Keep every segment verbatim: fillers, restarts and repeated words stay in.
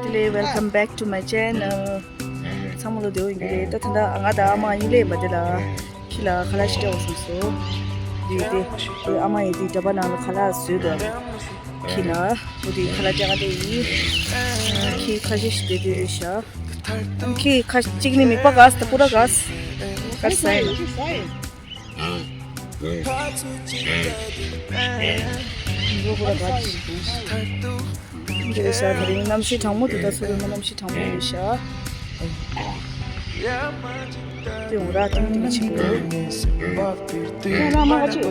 Welcome back to my channel. ཚང་མ་ལོ་བདེ་པོ་ཡིན་གྱི་རེད། ད་ད་ལྟ་ང་དང་ཨ་མ་གཉིས་ལས་མ་དེ་ལ་ཁྱི་ལ་ཁ་ལག་ཞིག་སྤྲད་འོང་བསམ་སོང་། འདི་དེ་དེ་ཨ་མ་ཡིས་དེ་འདྲ་པ་ནང་ལ་ཁ་ལག་བཟོས་འདུག་ཁྱི་ལ་འོ་དེ་ཁ་ལག་སྤྲད་ག་དེ་ཡིན། ཁྱི་ཁ་ཤས་ཤིག་དེ་དེ་རེད་ཤག་ཁྱི་ཁ་གཅིག་ནི་མིད་པ་གས་ད་པུ་ར་གས་གས་ས་ཡིན། འགྲོ་པུ་ར་གས། འདི་རེད་ཤག་དེ་རིང་གནམ་གཤིས་གྲང་མོ་འདུག་ད་ཚོ་རེ་མ་གནམ་གཤིས་གྲང་མོ་རེད་ཤག་དེ་འོ་ར་ཏིང་ཏིང་ཆེ་གི། ཡ་ལ་མ་ག་ཅི་འོ།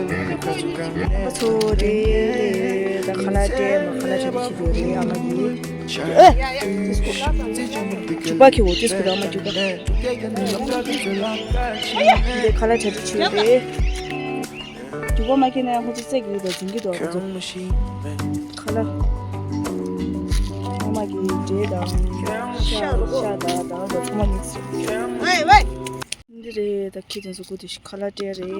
ཨ་ཚོ་རེད་ད་ཁ་ལག་སྤྲད་མ་ཁ་ལག་ཆ་དེ་ཆི་དེ་རེད་ཨ་མ་གི། ཨེ། ཅུ་པ་ཁྱི་འོ་ཏིས་ཁུ་ར་མ་ཅུ་པ། འདི་ཁ་ལག་ཆ་དེ་ཆི་རེད། རྒྱུག་པ་མ་ཁྱེར་ན་ཡང་ཁོ་ཚོ་བརྩེགས་ཡོད་པ་འཛིན་གྱི་འདུག་ཁོ་ཚོ། ཁ་ལག་ཨ་མ་གི་འབྲས་དང་ཤ་ཤ་དང་དང་དང་ཚང་མ་མིག་སི། འདི་རེད་ད་ཁྱི་དེ་ཚོ་སྒུག་དེ་ཤི་ཁ་ལག་སྤྲད་རེད།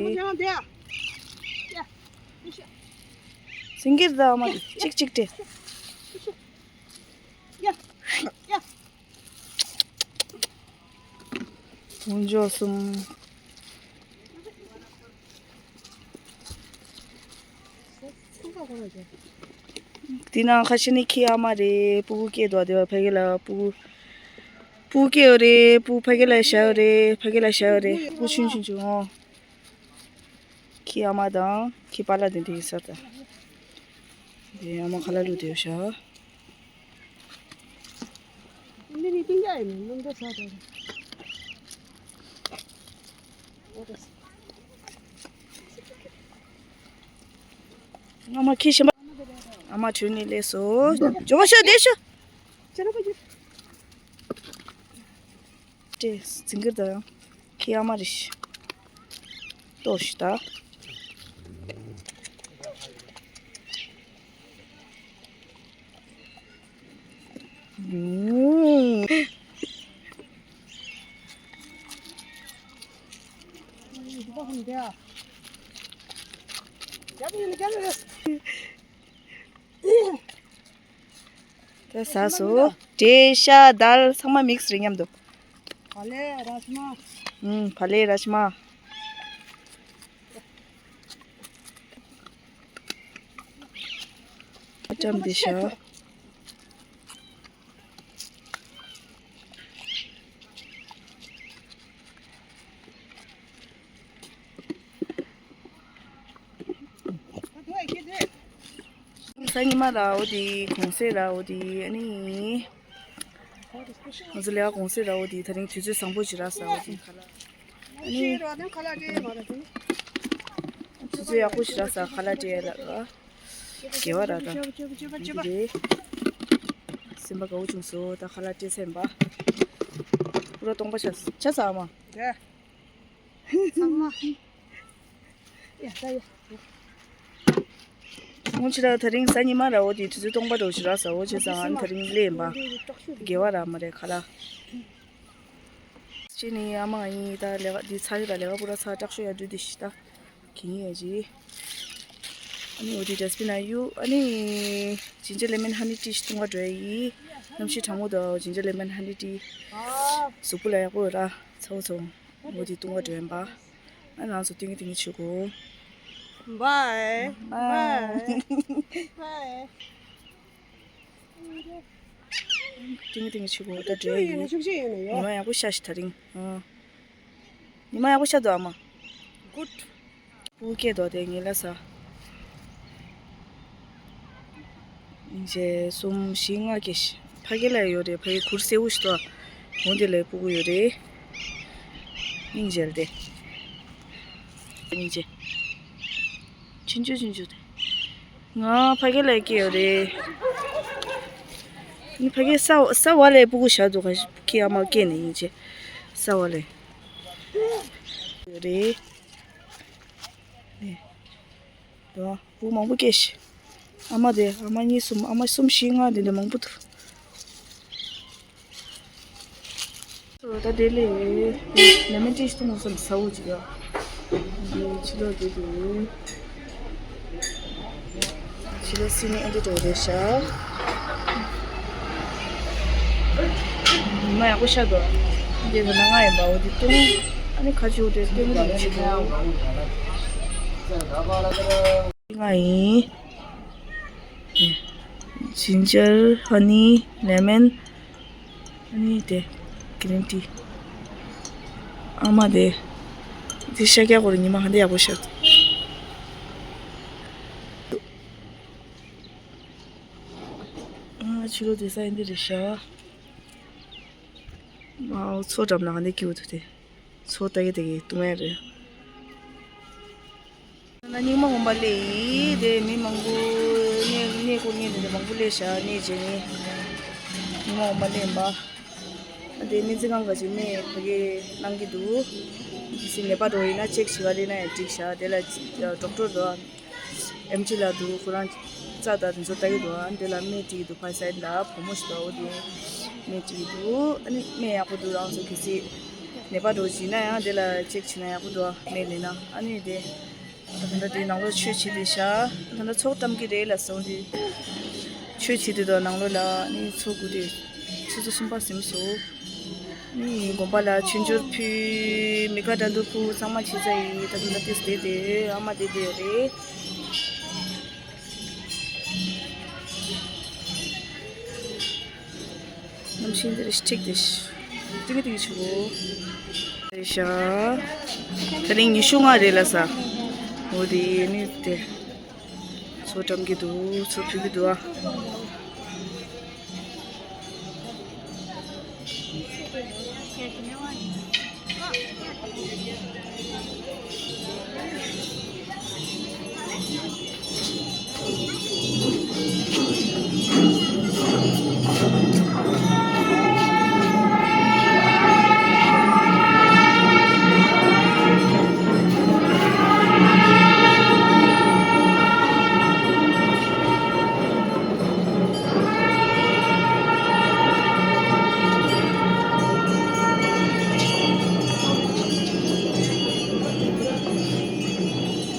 འཛིན་གྱི་འདུག་ཨ་མ་གི་གཅིག་གཅིག་སྤྲད། ཡ། ཡ། འོན་ཇོ་གསུམ། འདི་ནང་ཁ་ཤས་ནི་ཁྱི་ཨ་མ་རེད། སྤུ་གུ་སྐྱེས་འདུག་དེ་བ་ཕ་གི་ལ་སྤུ་གུ་སྤུ་གུ་སྐྱེས་ཡོད་རེད། སྤུ་གུ་ཕ་གི་ལ་བཞག་ཡོད་རེད། ཕ་གི་ལ་བཞག་ཡོད་རེད། སྤུ་གུ་ཆུང་ཆུང་ཆུང་ཨོ། ཁྱི་ཨ་མ་དང་ཁྱི་པཱ་ལགས་དེ་འདྲ་ཡིན་ས་ད། དེ་ཨ་མ་ཁ་ལག་བླུགས་བསྡད་ཤག་ཨ་མ་ཁྱི་ཞིམ་པ། ཨ་མ་བྲོས་ནས་སླེབས་སོང་། ཇོ་བོ་ཤོག་བསྡད་ཤོག་ཅི་ར་པ་ཅི། ཏེ་ཟིང་གིར་ད་ཡང་ཁྱི་ཨ་མ་རེད་ཤི། ལྟོས་ཤི་ད། ད་ཟ་སོ། འབྲས་ཤ་དལ་ཚང་མ་མིག་སི་རེད་མཉམ་དུ། བ་ལེ་ར་ཤི་མ། ཨུམ་བ་ལེ་ར་ཤི་མ། ཨ་ཀྲམ་དེ་ཤ། གཟའ་ཉི་མ་ལ་འོ་དེ་གུང་སེང་ལ་འོ་དེ་ཨ་ནི། ང་ཚོ་ལས་ཀ་གུང་སེང་ལ་འོ་དེ་ད་རིང་དུས་ཚོད་བཟང་པོ་ཞིག་རག་ས་འོ་དེ་ཁ་ལག་ཨ་ནི། དུས་ཚོད་ཡག་པོ་ཞིག་རག་ས་ཁ་ལག་སྤྲད་ལ་ལ། དགེ་བ་རག་ད། འདི་རེད། སེམས་པ་དགའ་བོ་བྱུང་སོང་ད་ཁ་ལག་སྤྲད་ཚར་ཡིན་པ། པུ་ར་སྟོང་པ་ཆགས་ཆགས་ས་ཨ་མ། ཚང་མ། ཡ་ད་ཡ། སྔོན་ཆད་ད་རིང་གཟའ་ཉི་མ་ར་འོ་དེ་དུས་ཚོད་སྟོང་པ་འདྲ་བོ་ཞིག་རག་ས་འོ་བྱས་ཙང་ཨ་ནི་ད་རིང་སླེབས་ཡིན་པ། དགེ་བ་རག་མ་རེད་ཁ་ལག་ཅི་ནི་ཨ་མ་ཡིན་ད་ལས་ཀ་འདི་ཚར་ཡོད་ད་ལས་ཀ་པུ་ར་ཚར་སྐྲག་ཤོས་ཡ་འདུག་འདི་ཤི་ད་གིན་ཡ་ཇི། ཨ་ནི་འོ་དེ་ཌས་པིན་ན་ཡུ་ཨ་ནི་ཇིན་ཇར་ལེ་མན་ཧ་ནི་ཏི་ཞིག་འཐུང་བ་འགྲོ་ཡ་ཡིན། གནམ་གཤིས་གྲང་མོ་དང་ཇིན་ཇར་ལེ་མན་ཧ་ནི་ཏི་གཟུགས་པོ་ལ་ཡག་པོ་ཡོད་ར་ཚ་བོ་ཚ་བོ། འོ་དེ་བཏུང་བ་འགྲོ་ཡིན་པ། ཨ་ནང་ཚོ་ཏིང་ཏིང་བྱེད་དགོས། Bye. Bye. Bye. ཏིང་ཏིང་བྱེད་དགོས་ད་འགྲོ་ཡིན། ཉི་མ་ཡག་པོ་ཤར་ཤག་ད་རིང་། ཨ། ཉི་མ་ཡག་པོ་ཤར་འདུག་ཨ་མ། Good. སྤུ་གུ་སྐྱེས་འདུག་དེ་ངེད་ལ་ཟ། སྙིང་རྗེ་གསུམ་བཞི་ལྔ་སྐྱེས་ཤག་ཕ་གི་ལ་ཡོད་རེད། ཕ་གི་གུར་སེར་པོ་ཞིག་འདུག་འོ་དེ་ལ་སྤུ་གུ་ཡོད་རེད། སྙིང་རྗེ་ལ་དེ། སྙིང་རྗེ། ཆུང་ཆུང་ཆུང་ཆུང་དེ། ང་ཕ་གི་ལ་སྐྱེས་ཡོད་རེད། ནི་ཕ་གི་ས་ས་བ་ལས་སྤུ་གུ་བཞག་འདུག་ག་ཁྱི་ཨ་མ་སྐྱེས་ནས་སྙིང་རྗེ། ས་བ་ལས། ཡོད་རེད། ནས། དོ། བུ་མང་པོ་སྐྱེས་ཤག་ཨ་མ་དེ་ཨ་མ་གཉིས་གསུམ་ཨ་མ་གསུམ་བཞི་ལྔ་དེ་འདྲ་མང་པོ་འདུག་ད་དེ་ལས་ལེ་མོན་ཊི་ཞིག་འཐུང་བསམ་ཟ་འོ་ཅིག་ཡ། འདི་ཕྱི་ལོགས་དེ་དེ། ཕྱི་ལོགས་སི་ནི་ཨ་འདི་འགྲོ་རེད་ཤག་ང་ཡག་པོ་ཤར་འདུག་འདི་ང་ཡིན་པ་འོ་དེ་སྟོན། ཨ་ནི་ཁ་ཆུ་དེ་སྟོན་གི་འདུག་ཆེ་གོ། ང་ཡིན། ཇིན་ཇར་ཧ་ནི་ལེ་མན། ཨ་ནི་དེ་གི་རིན་ཊི། ཨ་མ་དེ་དེ་ཤ་རྒྱག་གོ་རེ། ཉི་མ་ཧ་འདི་ཡག་པོ་ཤར་འདུག་ཨ་ཕྱི་ལོགས་དེ་ས་ཡིན་འདི་རེད་ཤག་མའོ་མཚོ་འགྲམ་ལ་ག་འདྲ་སྐྱིད་པོ་འདུག་དེ། མཚོ་ལྟ་གི་ལྟ་གི་ལྟུང་ཡ་རེད། ན་སྙིགས་མ་སྔོན་པ་སླེབས་ཡིན་དེ། མི་མང་པོ་གནས་གནས་སྐོར་མཁན་དེ་འདྲ་མང་པོ་སླེབས་ཤག་གནས་བྱེད་མཁན། སྙིགས་མ་སྔོན་པ་སླེབས་ཡིན་པ། དེ་སྨན་རྩིས་ཁང་ག་ཅིག་སྨན་ཕ་གི་གནང་གི་འདུག་དེ་ནད་པ་འགྲོ་ཡིན་ན་ཅེག་བྱེད་ག་སླེབས་ན་ཡང་འགྲིག་ཤག་དེ་ལ་ཌོག་ཊར་འདུག་ཨེམ་ཆི་ལགས་འདུག་ཁོ་རང་རྩ་དང་དེ་ཚོ་ལྟ་གི་འདུག་ཨ་འདི་ལ་སྨན་སྤྲད་ཀྱི་འདུག་ཕ་སའིཌ་ལ་བུ་མོ་ཞིག་འདུག་འོ་དེ་སྨན་སྤྲད་ཀྱི་འདུག་ཨ་ནི་སྨན་ཡག་པོ་འདུག་རང་ཚོ་གལ་སྲིད་ནད་པ་འདྲ་བོ་ཅིག་ཡིན་ན་ཡང་དེ་ལ་ཅེག་བྱེད་ན་ཡག་པོ་འདུག་སྨན་ལེན་ན། ཨ་ནི་དེ་ད་ལྟ་དེ་ནང་ལོགས་ཆོས་བྱེད་བསྡད་ཤག་ད་ལྟ་ཚོགས་བཀྲམ་གྱི་རེད་ལབ་སོང་། དེ་ཆོས་བྱེད་བསྡད་འདུག་ནང་ལོགས་ལ། ཨ་ནི་ཚོགས་དགོས་དེ་ཆུ་ཚོད་གསུམ་པ་ཟིན་སོང་། ནི་དགོན་པ་ལ་མཆོད་འཇོར་ཕུལ། མི་ཁ་འགྲོ་འདུག་ཕུལ། ཚང་མ་བྱས་ཚར་ཡིན། ད་དུང་ད་ལྟ་དེ་དེ་ཨ་མ་དེ་དེ་རེད། གནམ་གཤིས་འདི་རེད་ཤག་ཏིག་ཏིག་ཆུ་བོ་རེད་ཤག་དེ་རིང་ཉི་ཤུ་ལྔ་རེད་ལ་ས། འོ་དེ་ནི་དེ། མཚོ་འགྲམ་གྱི་འདུག་མཚོ་ཕུད་ཀྱི་འདུག་ཨ།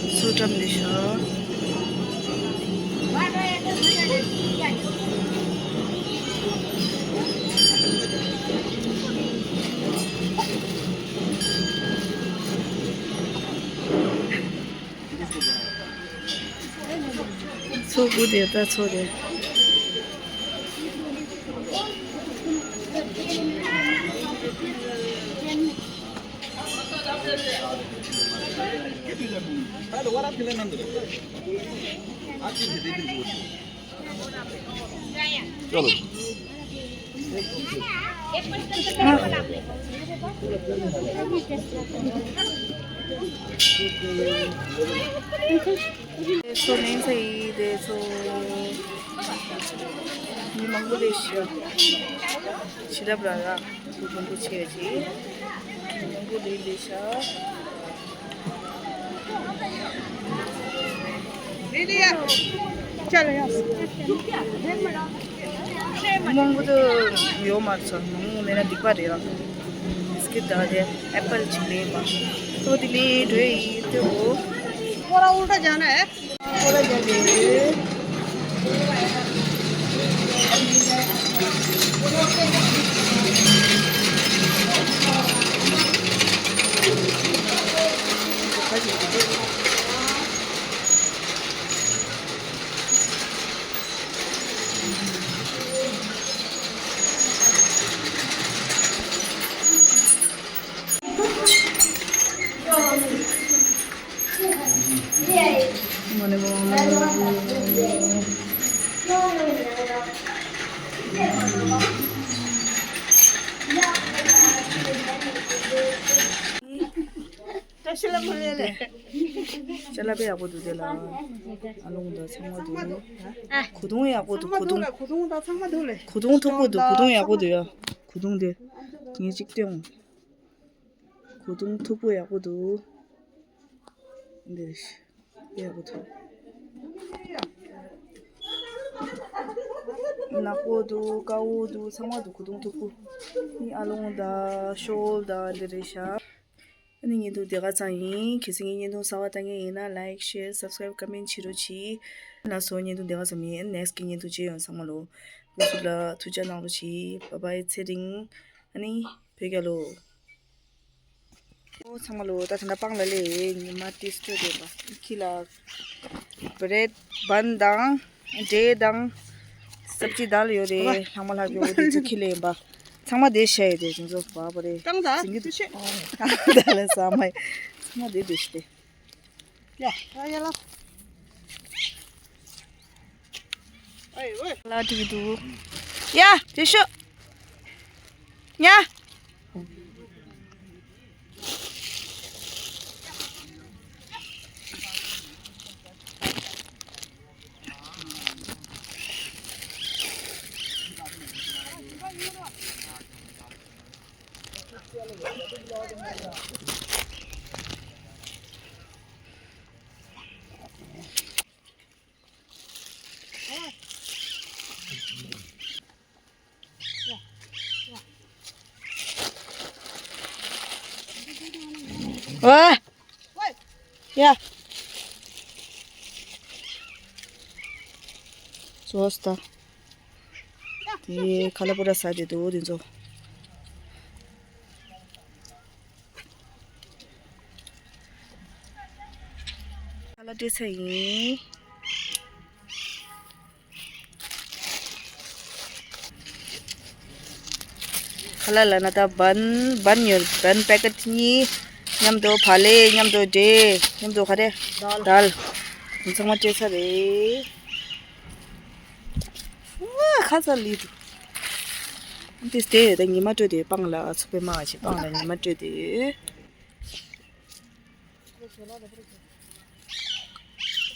མཚོ་འགྲམ་ནས་ཤོག་མཚོ་དགུ་དེ་ད་མཚོ་རེད། མཚོ་ལེན་ཚར་ཡིན། དེ་ཚོ་མི་མང་པོ་སླེབས་ཤག་བྱིན་རླབས་རག་རག་སྐུ་མགོན་པོ་ཆེ་ཅིག་མི་མང་པོ་སླེབས་སླེབས་ཤག་མང་པོ་དུ་ཡོད་མ་རེད། ཚོ་མང་པོ་མེད་ན་སྡིག་པ་རེད་ལ། སྐྱིད་ད་དེ་ཨེ་པལ་ཅིག་ལེན་པ། ཏོ་དེ་ལས་འགྲོ་ཡི་ཏེ་འོ། ཁོ་ར་ཨུལ་ཊ་ཇ་ན་ཨེ། ཁོ་ར་ཇ་ནེ། ཅ་ལག་དཔེ་ཡག་པོ་འདུག་དེ་ལ། ཨ་ལོང་དང་ཚང་མ་འདུག་གོས་ཐུང་ཡག་པོ་འདུག་གོས་ཐུང་། གོས་ཐུང་དང་ཚང་མ་འདུག་ལེ། གོས་ཐུང་མཐུག་པོ་འདུག་གོས་ཐུང་ཡག་པོ་འདུག་ཡ། གོས་ཐུང་དེ་ངས་གཅིག་སྟོན། གོས་ཐུང་མཐུག་པོ་ཡག་པོ་འདུག་འདི་ཡག་པོ་འདུག་ནག་པོ་འདུག་དཀར་པོ་འདུག་ཚང་མ་འདུག་གོས་ཐུང་མཐུག་པོ། ནི་ཨ་ལོང་དང་ཤོལ་དང་འདི་རེད་ཤག་ཨ་ནི་བརྙན་ཐུང་དེ་ག་ཙམ་ཡིན། གལ་སྲིད་ངའི་བརྙན་ཐུང་གསར་པ་ལྟ་མཁན་ཡིན་ན་ལའིཀ་ཤེར་སབ་སི་ཀ་རའིབ་ཀོ་མེན་ཊི་བྱེད་རོགས་གྱིས། ལགས་སོ། བརྙན་ཐུང་དེ་ག་ཙམ་ཡིན། ནེག་སི་ཊི་གི་བརྙན་ཐུང་ཅིག་ཡོང་། ཚང་མ་ལོ་སྐུ་གཟུགས་ལ་ཐུགས་ཅག་གནང་རོགས་གྱིས། བྷའི་བྷའི། ཚེ་རིང་། ནི་བོད་རྒྱལ་ལོ། ཨོ་ཚང་མ་ལོ། ད་ད་ལྟ་སྤང་ལ་ལས་ཉི་མ་ཏིས་སྤྲོད་དེ་ཁྱི་ལ་བྲེད་བན་དང་འབྲས་དང་སབ་ཅི་དལ་ཡོད་རེད། ལྷག་མ་ལྷག་གི་འོ་དེ་ཚོ་ཁྱི་ལས་ཡིན་པ། ཚང་མ་དེ་བཤད་ཡོད་དེ་དེ་ཚོ་བ་བ་རེད། ཀྲང་ད་ཟིང་གི་འདུག་ཀྲང་ད་ལ་ས་མ་ཡི་ཚང་མ་དེ་དེ་ཤི་དེ། ཡ་ཡ་ཡ་ལ། ཨའི་ཝེ། ལ་དྲི་གི་འདུག་ཡ་དེ་ཤོ། ཉ། ཝེ། ཡ། ཟོས་ད། དེ་ཁ་ལ་པུ་ར་ཟ་དེ་འདུག་དེ་ཚོ། ཁ་ལག་སྤྲད་ཚར་ཡིན། ཁ་ལག་ལ་ན་ད་བན་བན་ཡོད། བན་པེ་ཀེ་ཊི་གཉིས། མཉམ་དུ་བག་ལེབ། མཉམ་དུ་འབྲས། མཉམ་དུ་ག་རེ། དལ། དལ། ཚང་མ་སྤྲད་ཚར་རེད། ཨ་ཁ་ཚ་ལི་འདུག་ཏིས་དེ་ད་ཉི་མ་སྤྲོད་དེ་སྤང་ལ་ཚུགས་པའི་མ་བྱེད་སྤང་ལ་ཉི་མ་སྤྲོད་དེ།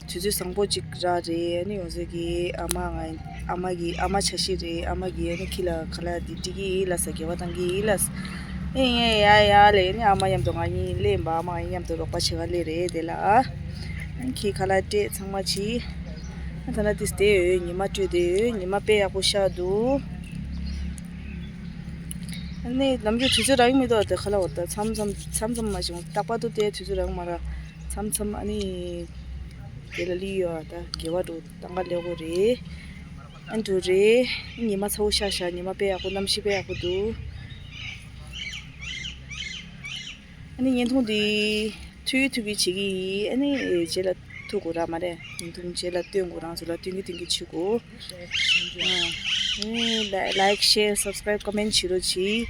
དུས་ཚོད་བཟང་པོ་ཅིག་རག་རེད། ཨ་ནི་ང་ཚོ་གི་ཨ་མ་ང་ཨ་མ་གི་ཨ་མ་འཆར་གཞི་རེད། ཨ་མ་གི་ཨ་ནི་ཁྱི་ལ་ཁ་ལག་འདི་སྤྲད་ཀྱི་ཡིན་ལབ་ས་འགྱེལ་བ་བཏང་གི་ཡིན་ལབ་ས། ཨེ་ཡ་ཡ་ཡ་ལས་ནི་ཨ་མ་མཉམ་དུ་ང་གཉིས་སླེབས་པ། ཨ་མ་ང་གཉིས་མཉམ་དུ་རོགས་པ་བྱེད་ག་སླེབས་རེད་དེ་ལ། ཨ་ནི་ཁྱི་ཁ་ལག་སྤྲད་ཚང་མ་བྱས། ཨ་ད་ལྟ་ཏིས་དེ་ཡོད། ཉི་མ་སྤྲོད་དེ་ཡོད། ཉི་མ་དཔེ་ཡག་པོ་ཤར་འདུག་ཨ་ནི་ནམ་རྒྱུན་དུས་ཚོད་རག་གི་མི་འདུག་དེ་ཁ་ལག་འོ་ད་མཚམས་མཚམས་མཚམས་མཚམས་མ་བྱུང་། རྟག་པར་དུ་དེ་དུས་ཚོད་རག་གི་མ་རག་མཚམས་མཚམས་ཨ་ནི་དེ་ལ་ལི་ཡོད། ད་དགེ་བ་འགྲོ་ཏང་ག་ལེ་གོ་རེད། ཨ་འགྲོ་རེད། ཉི་མ་ཚ་བོ་ཤར་ཤར། ཉི་མ་དཔེ་ཡག་པོ། གནམ་གཤིས་དཔེ་ཡག་པོ་འདུག་ཨ་ནི་བརྙན་ཐུང་འདི་ཐུག་ཐུག་གི་བྱེད་ཀྱི་ཡིན། ཨ་ནི་རྗེས་ལ་ཐུག་དགོས་ར་མ་རེད། བརྙན་ཐུང་རྗེས་ལ་སྟོན་དགོས། རང་ཚོ་ལ་སྟོན་གྱི་སྟོན་གྱི་བྱེད་དགོས། ཨ་ནི་ལའིཀ་ཤེར་སབ་སི་ཀ་རེབ་ཀོ་མེན་ཊི་བྱེད་རོགས་གྱིས།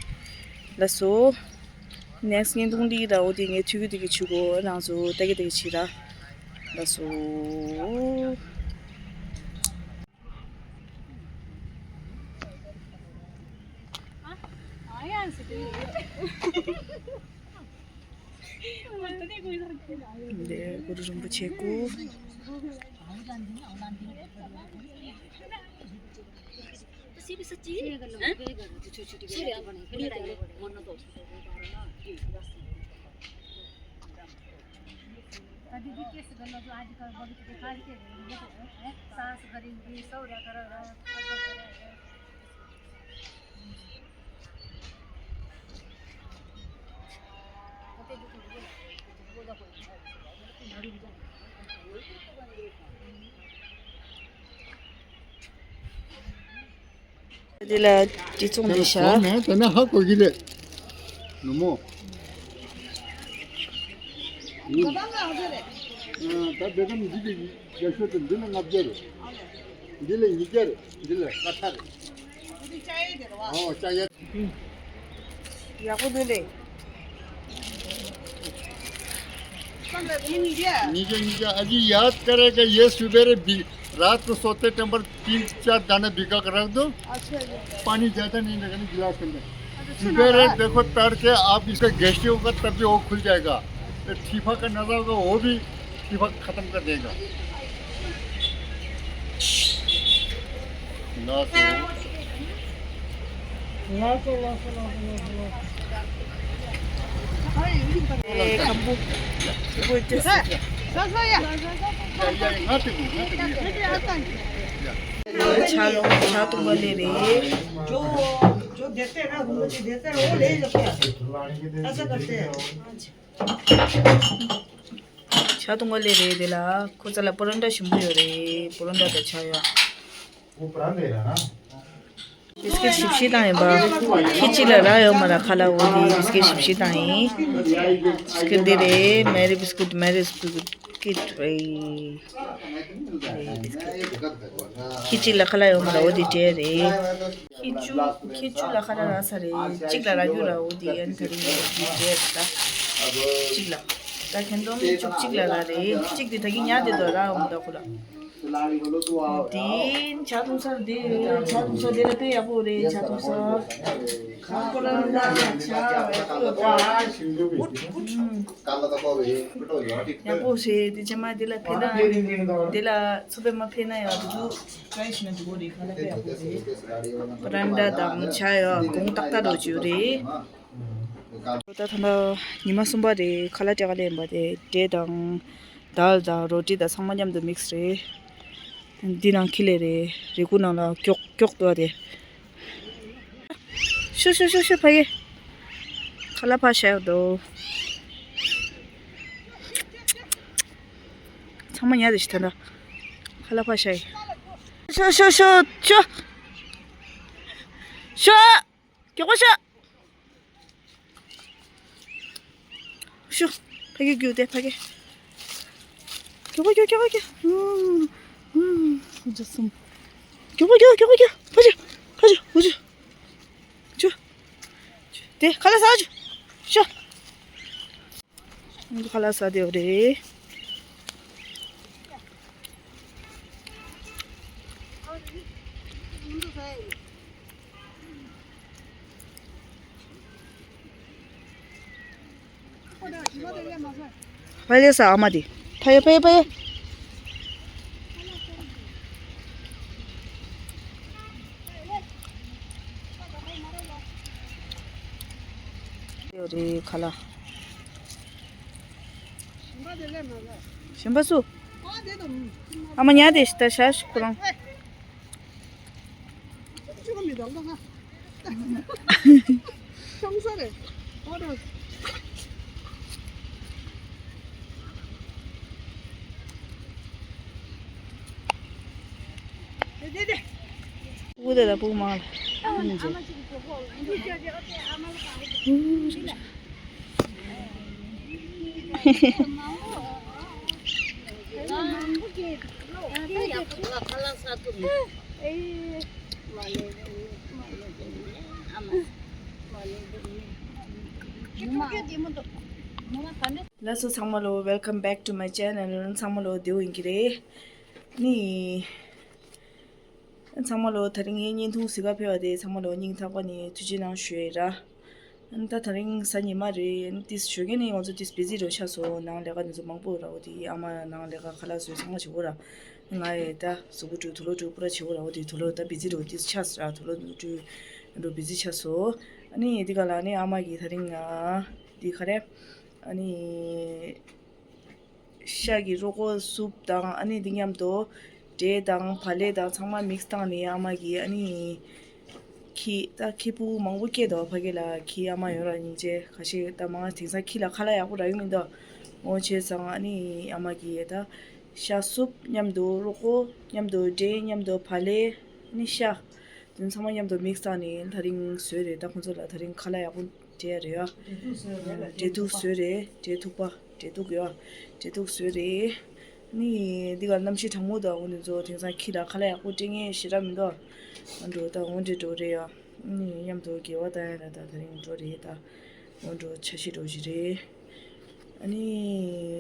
ལགས་སོ། ནེག་སི་ཊི་བརྙན་ཐུང་འདི་ར་འོ་དེ་ངས་ཐུག་གི་ཐུག་གི་བྱེད་དགོས། རང་ཚོ་ལྟ་གི་ལྟ་གི་བྱེད་ར། ལགས་སོ། འདི་གུ་རུ་རིན་པོ་ཆེ་སྐུ། འདི་ལ་དྲི་བཙོང་འདི་བཞག་ནས་དེ་ན་ཧ་གོ་གི་རེད། ནུ་མོ། ད་དེ་ཙམ་འདི་གི་རྒྱ་ཤོད་དུ་འདི་ལ་ལྔ་བརྒྱ་རེད། འདི་ལ་ཉིས་བརྒྱ་རེད། འདི་ལ་ཀ་ཐ་རེད། ཨོ་ཅ་ཡ། ཡག་པོ་འདུག་ལེ། नीचे नीचे अजी याद करेगा ये सुबेरे भी रात को सोते टाइम पर तीन चार दाने भिगा कर रख दो। अच्छा जी। पानी ज्यादा नहीं लगेगा गिलास के अंदर। अच्छा, सुबेरे देखो तड़के आप इसका गैस्ट्रिक होगा तब भी वो खुल जाएगा। तो ठीफा का नजा होगा वो भी खत्म कर देगा। जो देते हैं ना, वो ले लेते हैं। ऐसा करते हैं। ཇ་བཏུང་ག་སླེབས་རེད། དེ་ལ་ཁོ་ཚ་ལ་པོ་རོན་ཊ་ཞིམ་པོ་ཡོད་རེད། པོ་རོན་ཊ་དང་ཇ་ཡོད། वो परांदे है ना। བི་སི་ཀིཊ་ཞིབ་ཞིབ་བཏང་ཡིན་པ། ཁྱི་གཅིག་ལ་རག་ཡོད་མ་རེད། ཁ་ལག་འོ་དེ་བི་སི་ཀིཊ་ཞིབ་ཞིབ་བཏང་ཡིན། བི་སི་ཀིཊ་འདི་རེད། མེ་རི་བི་སི་ཀིཊ། མེ་རི་བི་སི་ཀིཊ་རེད། ཁྱི་གཅིག་ལ་ཁ་ལག་ཡོད་མ་རེད། འོ་དེ་སྤྲད་རེད། ཁྱི་བཅུ། ཁྱི་བཅུ་ལ་ཁ་ལག་རག་ས་རེད། གཅིག་ལ་རག་རྒྱུ་ར། འོ་དེ་ཡན་དེ་རིང་འོ་དེ་སྤྲད་རེད་ད། གཅིག་ལ། ད་ཁྱེད་ཚོ་མི་བཅུ་གཅིག་ལ་རག་རེད། གཅིག་དེ་ད་གིན་ཉལ་བསྡད་འདུག་རག་ཡོད་མ་རེད་ཁོ་ལ། དེ་ཇ་འཐུང་ས་དེ། ཇ་འཐུང་ས་དེ་ལ་དཔེ་ཡག་པོ་རེད། ཇ་འཐུང་ས། ཁང་པ་ལ་ཇ་ཡག་པོ་ཡོད་པ། ཡག་པོ་རེད། དེ་རྗེས་མ་དེ་ལ་ཕེབས་ན། དེ་ལ་ཚོ་པའི་མ་ཕེབས་ན་ཡག་འདུག་ཊ་རའི་བྱས་ན་འགྲིག་གི་རེད། ཁ་ལག་དཔེ་ཡག་པོ་རེད། པ་རན་ཌ་དང་ཇ་ཡག་གོང་ཏག་ཏག་འགྲོ་བཅུག་རེད། ད་ད་ལྟ་ཉི་མ་གསུམ་པ་རེད། ཁ་ལག་སྤྲད་ག་སླེབས་པ་དེ། འབྲས་དང་། དཱལ་དང་རོ་ཊི་དང་ཚང་མ་མཉམ་དུ་མིག་སི་རེད། འདི་ནང་ཁྱི་ལས་རེད། རེ་སྒུག་ནང་ལ་ཀྱོག་ཀྱོག་འདུག་པ་དེ། ཤོ་ཤོ་ཤོ་ཤོ། ཕ་གི། ཁ་ལག་ཕར་བཞག་ཡོད་དོ། ཚང་མ་ཉལ་དེ་ཤི་ད་ད། ཁ་ལག་ཕར་བཞག་ཡིན། ཤོ་ཤོ་ཤོ་ཤོ། ཤོ། མགྱོགས་པོ་ཤོག་ཤོག་ཕ་གི་རྒྱུགས་ཏེ་ཕ་གི། མགྱོགས་པོ་རྒྱུགས། མགྱོགས་པོ་རྒྱུགས། ཨུམ། ཨུམ། ཨུམ། ཇ་གསུམ། མགྱོགས་པོ་རྒྱུགས། མགྱོགས་པོ་རྒྱུགས། ཕར་ཕྱོགས། ཕར་ཕྱོགས། འུ་ཅུ། ཅུ། དེ་ཁ་ལག་ཟ་ཅུ། ཤོག་ཁ་ལག་ཟ་བསྡད་ཡོད་རེད། ཕ་ལེ་ས་ཨ་མ་དེ། ཕ་ཡེ་ཕ་ཡེ་ཕ་ཡེ། ཡོད་རེད་ཁ་ལག་གཞན་པ་སུ། ཨ་མ་ཉལ་བསྡད་ཤག་ད་ཤག་ཁོ་རང་། དེ་དེ། སྤུ་གུ་དེ་ལ་སྤུ་གུ་མང་ལ། ལགས་སོ་ཚང་མ་ལོ། Welcome back to my channel. ཚང་མ་ལོ་བདེ་པོ་ཡིན་གྱི་རེད། ནི། ཚང་མ་ལོ་དེ་རིང་ངའི་བརྙན་ཐུང་གཟིགས་ག་ཕེབས་པ་དེ་ཚང་མ་ལོ་སྙིང་ཐག་པ་ནས་ཐུགས་རྗེ་གནང་ཞུ་ཡས་ར། ཨ་ནི་ད་དེ་རིང་གཟའ་ཉི་མ་རེད། ཨ་ནི་ཏིས་ཞོགས་ཀས་ནས་ང་ཚོ་ཏིས་བི་ཛི་རུ་ཆགས་སོང་། ནང་ལས་ཀ་དེ་ཚོ་མང་པོ་ར། འོ་དེ་ཨ་མ་ནང་ལས་ཀ་ཁ་ལག་བཟོས་ཚང་མ་བྱེད་དགོས་ར། ང་ཡི་ད་གཟུགས་པོ་བཀྲུས་དུག་ལོག་བཀྲུས་པུ་ར་བྱེད་དགོས་ར། འོ་དེ་དུག་ལོག་ད་བི་ཛི་རུ་ཏིས་ཆགས་སོང་ར། དུག་ལོག་བཀྲུས་རུ་བི་ཛི་ཆགས་སོང་། ཨ་ནི་དེ་ག་ལ་ཨ་ནི་ཨ་མ་གིས་དེ་རིང་ང་དེ་ག་རེ་ཨ་ནི། ཤ་གི་རོ་ཀོ་སུབ་དང་ཨ་ནི་འདི་མཉམ་དུ་འབྲས་དང་བག་ལེབ་དང་ཚང་མ་མིག་སི་བཏང་ནས་ཨ་མ་གིས་ཨ་ནི་ཁྱི་ད་ཁྱི་སྤུ་གུ་མང་པོ་སྐྱེས་འདུག་ཕ་གི་ལ་ཁྱི་ཨ་མ་ཡོད་ར་སྙིང་རྗེ། ཁ་ཤས་ད་མང་དེང་སང་ཁྱི་ལ་ཁ་ལག་ཡག་པོ་རག་གི་མི་འདུག་འོ་བྱས་ཙང་ཨ་ནི་ཨ་མ་གིས་ད་ཤ་སུབ་མཉམ་དུ་རོ་ཀོ་མཉམ་དུ་འབྲས་མཉམ་དུ་བག་ལེབ་ཨ་ནི་ཤ་དེ་ཚང་མ་མཉམ་དུ་མིག་སི་བཏང་ནས་དེ་རིང་བཟོས་རེད། ད་ཁོང་ཚོ་ལ་དེ་རིང་ཁ་ལག་ཡག་པོ་སྤྲད་རེད་ཡ། འབྲས་ཐུག་བཟོས་རེད། འབྲས་ཐུག་པ། འབྲས་ཐུག་ཡ། འབྲས་ཐུག་བཟོས་རེད། ནི་འདི་ག་གནམ་གཤིས་གྲང་མོ་དང་འོ་འདི་ཚོ་དེང་སང་ཁྱི་ལ་ཁ་ལག་ཡག་པོ་སྤྲད་མཁན་ཞེ་དྲག་མི་འདུག་འོ་འགྲོ་ད་འོ་འདྲ་འགྲོ་རེད་ཡ། ནི་མཉམ་དུ་དགེ་བ་བཏང་ཡ་ལ་ད་དེ་རིང་འགྲོ་རེད་ད། འོ་འགྲོ་འཆར་གཞི་འགྲོ་བཞིན་རེད། ཨ་ནི་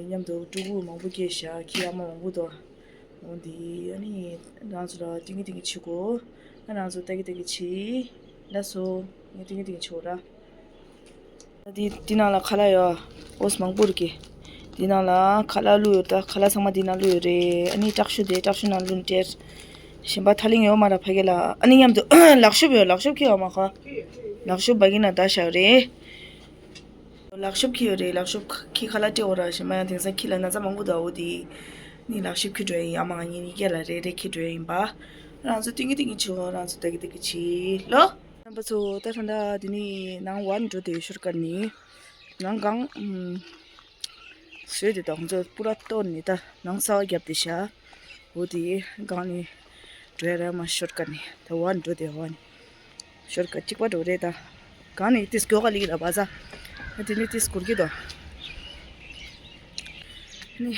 མཉམ་དུ་ཕྲུ་གུ་མང་པོ་སྐྱེས་ཤག་ཁྱི་ཨ་མ་མང་པོ་འདུག་འོ་འདི་ཨ་ནི་རང་ཚོ་ལ་ཏིང་ངེ་ཏིང་ངེ་བྱེད་དགོས། ཨ་རང་ཚོ་ཏག་གི་ཏག་གི་བྱེད། ལགས་སོ། ངས་ཏིང་ངེ་ཏིང་ངེ་བྱེད་དགོས་ར། འདི་འདི་ནང་ལ་ཁ་ལག་ཡོད། འོ་མང་པོ་རེད་ཀི། འདི་ནང་ལ་ཁ་ལག་བླུགས་ཡོད་ད། ཁ་ལག་ཚང་མ་འདི་ནང་བླུགས་ཡོད་རེད། ཨ་ནི་ཏྲག་ཤུ་དེ་ཏྲག་ཤུ་ནང་བླུགས་ནས་སྤྲད། གཞན་པ་ཐག་རིང་ཡོད་མ་ར་ཕ་གི་ལ། ཨ་ནི་མཉམ་དུ་ལག་ཤུབས་ཡོད། ལག་ཤུབས་ཁྱེར་ཡོང་མ་ཁ། ལག་ཤུབས་སྦ་གི་ནང་བསྡད་བཞག་ཡོད་རེད། ལག་ཤུབས་ཁྱེར་ཡོད་རེད། ལག་ཤུབས་ཁྱེར་ཁ་ལག་སྤྲད་འོ་ར། གཞན་པ་ཡང་དེང་སང་ཁྱི་ལ་ན་ཚ་མང་པོ་འདུག་འོ་དེ་ནི་ལག་ཤུབས་ཁྱེར་འགྲོ་ཡ་ཡིན། ཨ་མ་ང་གཉིས་གཉིས་ཀ་ལ་རེ་རེ་ཁྱེར་འགྲོ་ཡ་ཡིན་པ། རང་ཚོ་ཏིང་གི་ཏིང་གི་བྱེད་འོ། རང་ཚོ་ཏག་གི་ཏག་གི་བྱེད་ལོ། རྣམ་པ་ཚོ་ད་ད་ལྟ་འདི་ནི་ནང་བར་འགྲོ་བསྡད་ཡོད། ཤོར་ཀ་ནི་ནང་གང་ཨུམ། བཟོས་ཏེ་ད་ཁོང་ཚོ་པུ་ར་གཏོར་ནས་ད་ནང་གསར་པ་བརྒྱབ་བསྡད་ཤག་འོ་དེ་སྒང་ནས་འགྲོ་ཡ་ར་མ་ཤོར་ཀ་ནས་ད་བར་འགྲོ་བསྡད་བ་ནི། ཞོར་ག་གཅིག་པ་འགྲོ་རེད་ད། གང་ནས་ཏིས་མགྱོགས་ག་ལིག་ལ་བ་ཟ། དེ་ནས་ཏིས་གུར་གི་དོ། ནི་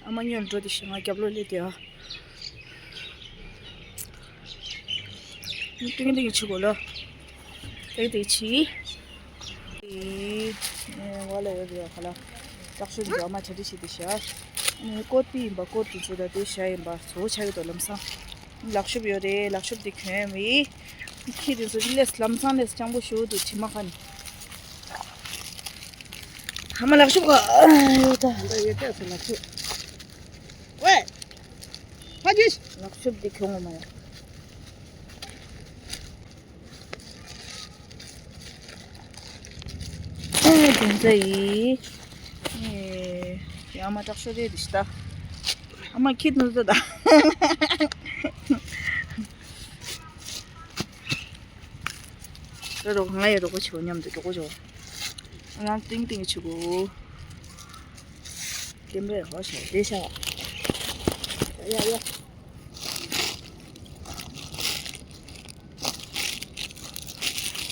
ཨ་མ་སྙོལ་འགྲོ་དེ་ཤི་ང་རྒྱབ་ལོ་ལེ་དེ་ཨ། ཏིང་ཏིང་ཆུ་གོ་ལོ། ཏིང་ཏིང་ཆི། ཨེ། ཝ་ལ་ཡོད་ཡོད་ཁ་ལ། ལག་ཤོད་འགྲོ་ཨ་མ་ཆ་འདི་ཤི་དེ་ཤ། ནི་ཀོ་ཏི་ཡིན་པ་ཀོ་ཏི་ཚོ་ད་དེ་ཤ་ཡིན་པ་ཚོ་ཆ་གི་དོ་ལམ་སང་། ལག་ཤོབ་ཡོད་རེད། ལག་ཤོབ་དེ་གྱོན་བའི་ཁྱི་དེ་ཚོ་ལས་ལམ་སང་ལས་སྤྱང་པོ་ཞུ་འདུག་དྲི་མ་ཁ་ནས། ཧ་མ་ལག་ཤོབ་ག་ཡོད་ད། ད་ཡོད་ད་སོ་ལག་ཤོབ། ཝེ། ཕ་ཇིས། ལག་ཤོབ་དེ་གྱོན་འོ་མ་ཡ། ཨེ་དེ་ཚོ་ཡིས། ཨེ། ཡ་མ་དྲག་ཤོས་རེད་དེ་ཤི་ད། ཨ་མ་ཁྱི་དེ་ཚོ་ད། རོགས་ང་ཡི་རོགས་པ་ཆེ་བོ་མཉམ་དུ་རོགས་པ་ཆེ་བོ། ང་ཏིང་ཏིང་ཆེ་བོ། ཀེམ་རེ་ཧོ་ཤ་དེ་ཤ། ཡ་ཡ།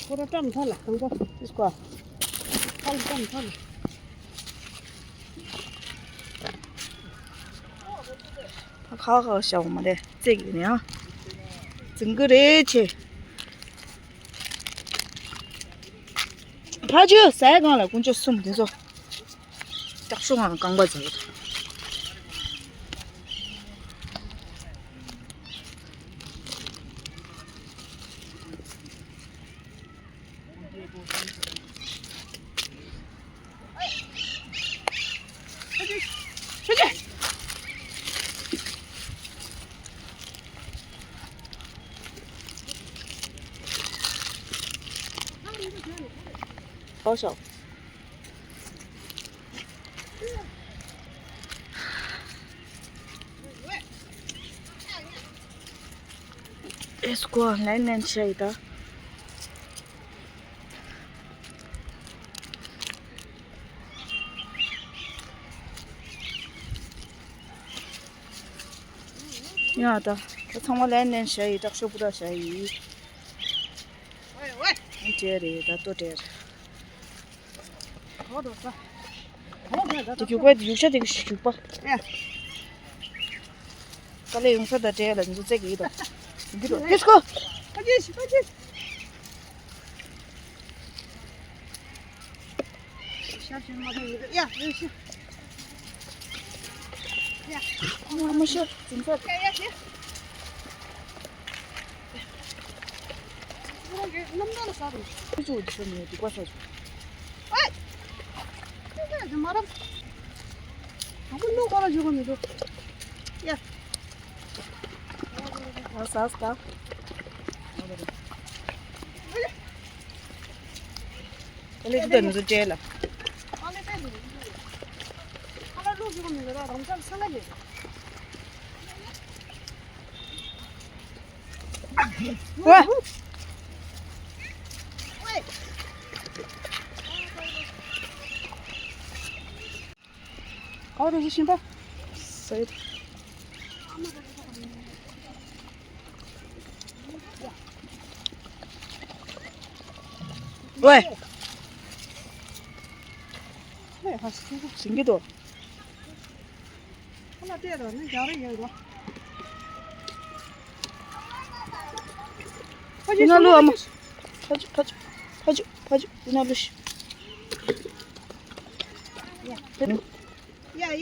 ཁོ་ར་བཀྲམ་ཐལ་ལ་ཁང་པ་ཏིས་ཀ་ཐལ་བཀྲམ་ཐལ། ཁ་ཁ་ཤ་བ་མ་རེད་རྩེ་གི་ནི་ཨ། ཙིང་གི་རེད་ཆེ། ཕ་ཇུ་ཟས་གང་ལ་དཀོན་མཆོག་གསུམ་དེ་ཚོ། ལྕགས་ཤོག་ངང་རྐང་པ་འཛིན་གྱི་འདུག་ལོ་ཤོག་ཨེ་སྐོ་ལན་ལན་ཤ་ཡི་ད། ཡ་ད། ད་ཚང་མ་ལན་ལན་ཤ་ཡི་དྲག་ཤོས་པུ་ར་ཤ་ཡི། ཨ་ཅེ་རེད་ད་ལྟོ་དྲེར། དེ་རྒྱུག་པ་དེ་རྒྱུག་ཤ་དེ་གི་རྒྱུག་པ། ཡ། དཀའ་ལས་ཡོང་ས་ད་དྲེ་ལ་འཛུ་ཙེ་གི་ཡི་དོ། འདི་དོ་ཏིས་ཀོ། ཨ་ཅེ་ཤི་ཨ་ཅེ། ཤ་ཤ་མ་ཐོན་ཡི་དོ། ཡ་ཡ་ཤི། ཡ། མ་མ་ཤི་འཛུ་ཙེ། ཡ་ཡ་ཤི། ཝེ། ཨོ་རོ་ཞིག་ཤིན་པ། སེ། ཝེ། ཞིང་གི་དོ། ཁོ་ལ་བལྟས་རོགས་ནི་རྒྱག་རེ་ཡོད་རོགས། ཕ་ཡིན་ན་ལུ་ཨ་མ། ཕ་ཇུ་ཕ་ཇུ་ཕ་ཇུ་ཕ་ཇུ་ཡིན་ན་ལུ་ཤི། ཡ་ཡ་ཡ།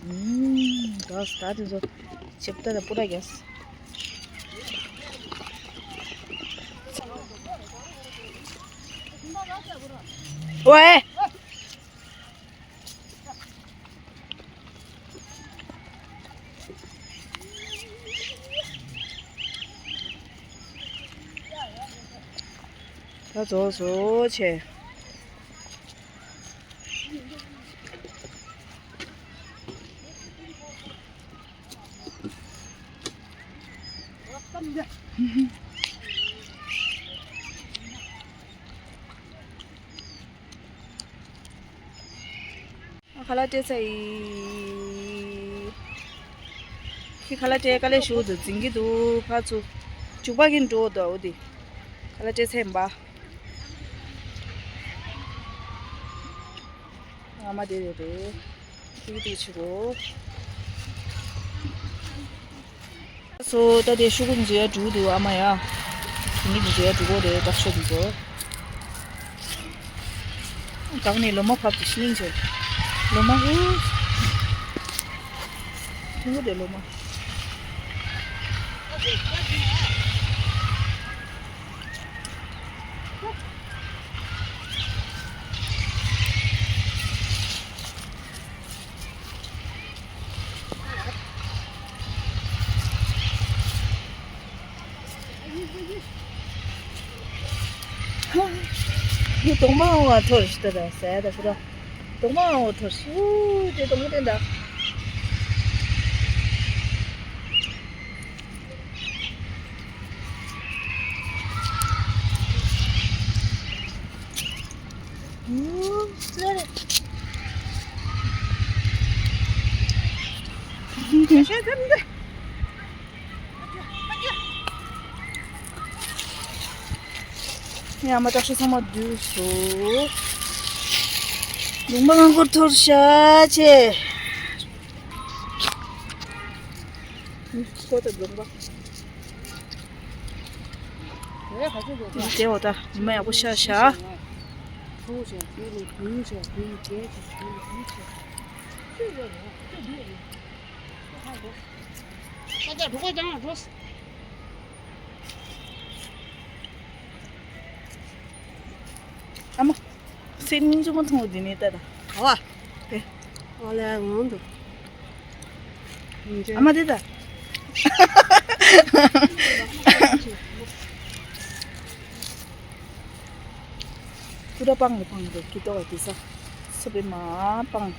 ཨུམ། ད་ད་དེ་ཚོ་ཆིབས་རྟ་དང་སྤུ་ར་རྒྱག་ཝེ། ད་རྫོགས་སོ་ཆེ། ཁ་ལག་སྤྲད་ཚར་ཡིན། ཁྱི་ཁ་ལག་སྤྲད་དཀའ་ལས་ཞུ་འདུག་འཛིང་གི་འདུག་ཕར་ཚུར། ཅུག་པ་གིན་འགྲོ་འདུག་འོ་དེ། ཁ་ལག་སྤྲད་ཚར་ཡིན་པ། ཨ་མ་དེ་རེད་རེད། ཏིག་ཏིག་བྱེད་དགོས། སོ་ད་དེ་ཤོག་གུ་འཛུལ་ཡ་འགྲོ་གི་འདུག་ཨ་མ་ཡ། དེ་ནི་འཛུལ་ཡ་འགྲོ་གི་རེད་དྲག་ཤོས་འདུག་གོ། གང་ནས་ལོ་མ་ཕབ་ཀྱི་ཤི་ལིང་ཆེ། ལོ་མ་ཧུ། ཐུང་གུ་དེ་ལོ་མ། འདི་གདོང་མ་འོང་བ་ཐོར་ཞིག་ད་ད་ཟས་ད་ཕུ་ར། གདོང་མ་འོང་བ་ཐོར་ཞིག་ཨུ་དེ་གདོང་མ་དེ་འདྲ། ཡ་མ་དྲག་ཤོས་ཚང་མ་བསྡུས་སོ། ལུང་པ་རང་འཁོར་ཐོར་ཤ་ཆེ། ཁོ་ད་ལུང་པ། དེ་འོ་ད་ཉི་མ་ཡག་པོ་ཤར་ཤག་ཨ་མ། སེམས་སྙིང་རྗེ་མོ་མཐོང་འདི་ནས་ལྟ་དང་། ག་བ། དེ། ཨ་ལས་ངང་དུ། ཨ་མ་དེ་ད། ཀུ་ར་སྤང་རེ་སྤང་རེ་ཀི་ཏོག་དེ་ས། སུ་པེ་མ་སྤང་།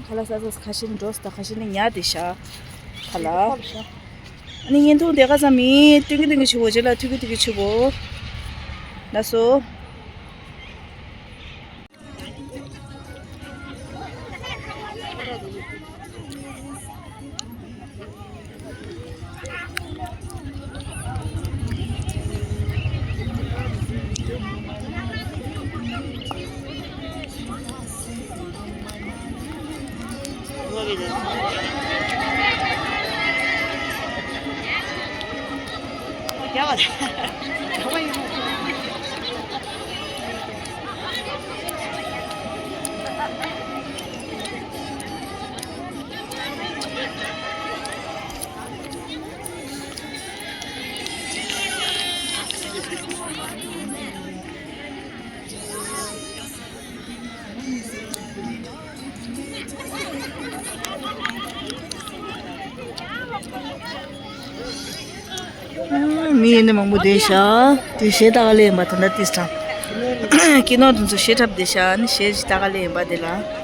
ཁ་ལག་ས་ས་ཁ་ཤས་ནི་འགྲོ་ས་ད་ཁ་ཤས་ནི་ཉལ་དེ་ཤ། ཁ་ལག་ཨ་ནི་བརྙན་ཐུང་དེ་ག་ཙམ་མིན་ཏུན་གི་ཏུན་གི་ཆུ་བོ་རྗེས་ལ་ཐུག་གི་ཐུག་གི་ཆུ་བོ། ལགས་སོ། མི་ཡིན་ནི་མང་པོ་བསྡད་ཤག་དེ་གཞས་ལྟ་ག་ལེ་ཡིན་པ་ད་ལྟ་ཏིས་དང་། ཀི་ནོར་དེ་ཚོ་གཞས་འཁྲབ་བསྡད་ཤག་ནི་གཞས་ཞིག་ལྟ་ག་ལེ་ཡིན་པ་དེ་ལ།